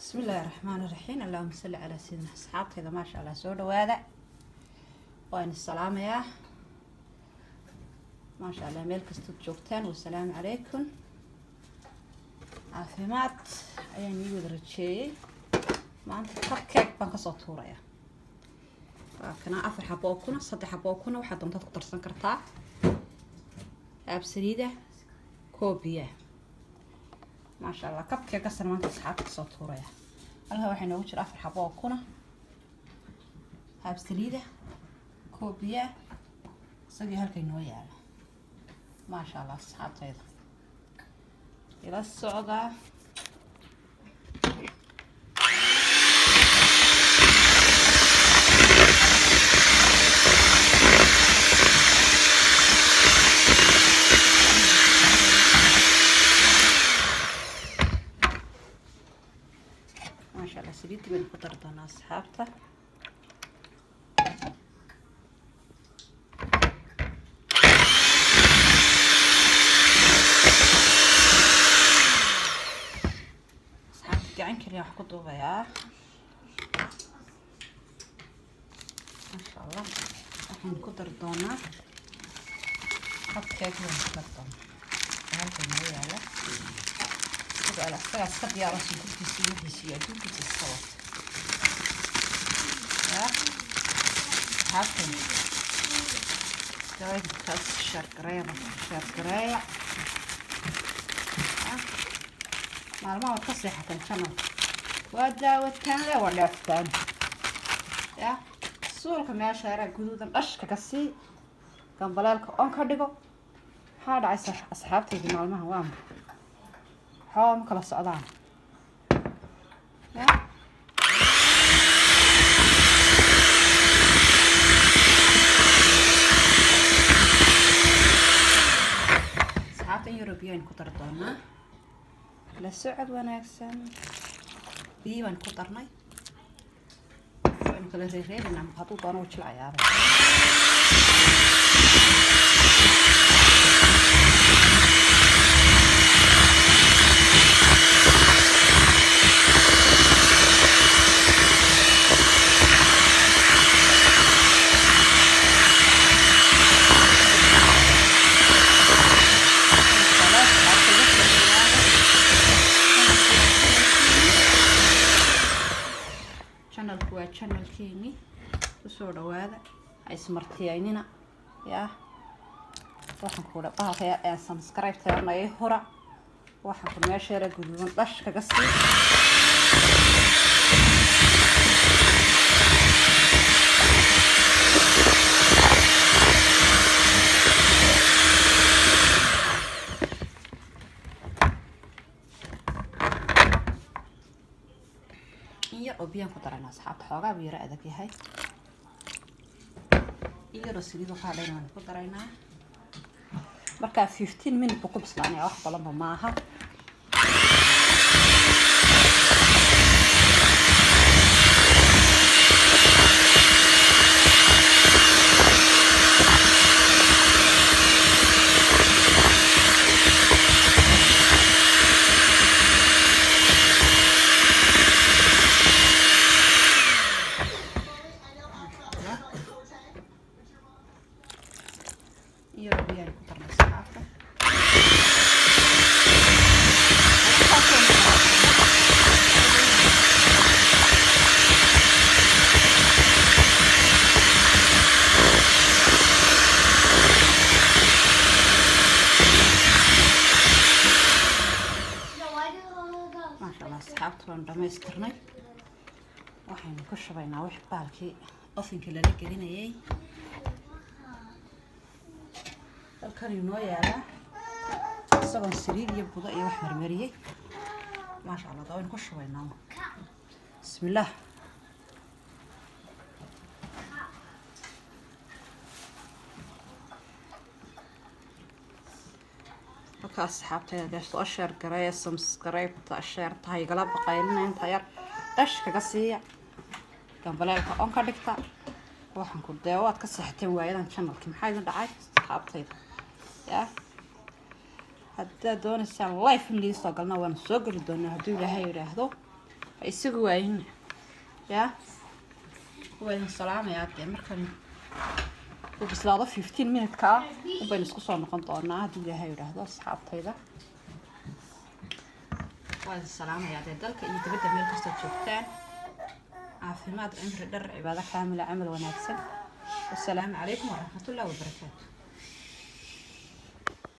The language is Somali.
Bismi illaahi raxmaan raxiim, allahuma salli calaa sayidina. Asxaabtayda, maasha Allah, soo dhawaada, waan salaamayaa, maasha Allah, meel kastood joogtaan. Wasalaamu calaykum, caafimaad ayaan ii wada rajeeyey. Maanta cupcake baan kasoo tuurayaa. Waa kana, afar xabo oo kuna, saddex xabo oo kuna, waxaad doontaad ku darsan kartaa. Haab saliida, koob biyaa, maasha Allah. Cupcake-gasana maanta asxaabta kasoo tuuraya. Halkan waxaa inoogu jira afar xabo oo kuna, haab saliida, koob biyaa, isagii halka inoo yaala, maasha Allah. Asxaabtayda, ila socdaa. Maasha Allah, saliidii baynu ku dari doonaa, asxaabta. Asxaabta, gacan kaliya wax ku duubayaa, maasha Allah. Waxaynu ku dari doonaa cupcake, baynu ku dari doonaa. Halka inoo yaala isagaa iska diyaaro, sonkortiisa iyo wixiisa iyo adduunkiisa iska wata. Ya asxaabtan, kaas share gareeya, share gareeya. Maalmaha waad ka seexateen channelka, waa daawataan le, waa dheeftaan. Ya suulka meesha yaraa guduudan dhashka ka sii, gambaleelka on ka dhigo. Maxaa dhacay, asxaabtaydi? Maalmaha waa maxay? Xoo ma kala socdaan? Ya asxaabta, in yaroo biyo aynu ku dari doonaa. La socod wanaagsan. Biyi baan ku darnay, waynu kala reereebaynaa. Hadduu doono wuu jilcayaaba. Channelku waa channelkeeni, kusoo dhawaada, ha ismartiyaynina. Yaa waxaan ku dha bahalka ee subscribe teerna ii hura. Waxaan ku meesha yara guduudan dhash kaga sii. In yar oo biyaan ku darayna, asxaabta, xoogaa buu yaro adag yahay. In yaroo saliid waxaa dhan waan ku daraynaa. Markaa 15 minute buu ku bislaanaya, wax badanba maaha. In yaroo biyaan ku darnay, asxaabta. Maasha Allah, asxaabta, waanu dhamaystirnay. Waxaynu ku shubaynaa wix baalkii ovenka lala gelinayay. Halkan inoo yaalaa, isagoon saliid iyo budo iyo wax marmariyey, maasha Allah. Da waynu ku shubaynaa. Bismillaah. Halka, asxaabtayda, dee soo share gareeya, subscribe-ta, share-ta ha igala baqaylina. Inta yar dhash kaga siiya, gambaleelka on ka dhigta. Waxaan ku dee waad ka seexateen waayadan channelki. Maxaa idin dhacay, asxaabtayda? Ya haddaad doonaysaan live in liisoo galna, waanu soo geli doonaa hadduu Ilaahay yidhaahdo. Ha isagu waayin. Yaa, waa idin salaamayaa. Dee markan uu bislaado 15 minute-ka ah unbaynu isku soo noqon doonaa, haddii Ilaahay yidhaahdo. Asxaabtayda, waa idin salaamayaa dee, dalka iyo dibadda meel kastood joogtaan. Caafimaad, cimri dhar, cibaado kaamila, camal wanaagsan. Wasalaamu calaykum waraxmatullahi wabarakaatu.